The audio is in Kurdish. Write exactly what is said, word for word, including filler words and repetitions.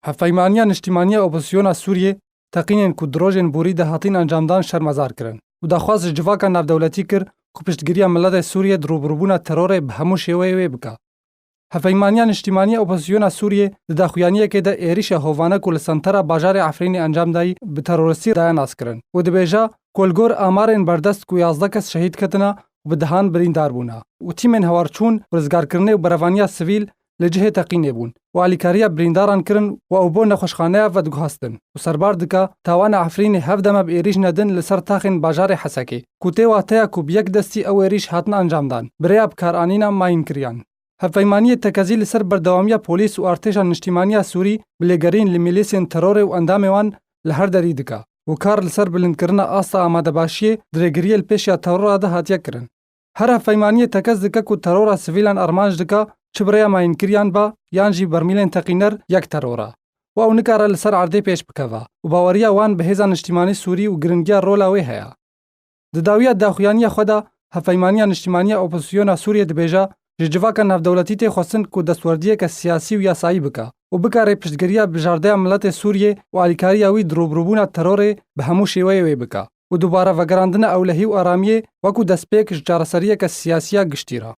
Hevpeymaniya Niştîmaniya Opozisyona Sûriyê teqînên ku di rojên borî de hatin encamdan şermezar kirin û daxwaz ji civaka navdewletî kir ku piştgiriya miletê Sûriyê di rûbirûbûna terorê bi hemû şêweyê wê bike. Hevpeymaniya Niştîmaniya Opozisyona Sûriyê di daxuyaniyekê de êrişa hovane ku li sentera bajarê Efrînê encam dayî bi teroristî daye naskirin û dibêje ku li gor amarên berdest ku yazdeh kes şehîd ketine û bi dehan birîndar bûne û tîmên hewarçûn û rizgarkirinê û berevaniya sivîl li cihê teqînê bûn û alîkariya birîndaran kirin û ew bo nexweşxaneya vediguhastin û serbar dike tawana Efrînê hevdeme bi êrîş nedin li ser taxên bajarê Hesekê ku tê wateya ku bi yek destî ew êrîş hatin encamdan bi rêya bikaranîna mayînkiriyan. Hevpeymaniyê tekezî li ser berdewamiya polîs û artêşa niştîmaniya Sûrî bi lêgerîn li milîsên terorê û endamê wan li her derî dike û kar li ser bilindkirina asta amadebaşiyê di rêgiriyê li pêşiya terora de hatiye kirin. Her hevpeymaniyê tekez dike ku terora sivîlan armanc dike, çi bi rêya mayînkiriyan be yan jî bermîlên teqîner yek teror e û ew nikare li ser erdê pêş bikeve û baweriya wan bi hêza niştîmanî Sûrî û giringiya rola wê heye. Di dawiya daxuyaniya xwe de, Hevpeymaniya Niştîmaniya Opozisyona Sûriyê dibêje, ji civaka navdewletî tê xwestin ku destwerdiyeke siyasî û yasayî bike û bikare piştgiriya bijardeya miletê Sûriyê û alîkariya wî di rûbirûbûna terorê bi hemû şêweyê wê bike û dubare vegerandina ewlehî û aramiyê wekû destpêk ji çareseriyeke siyasiya giştî re.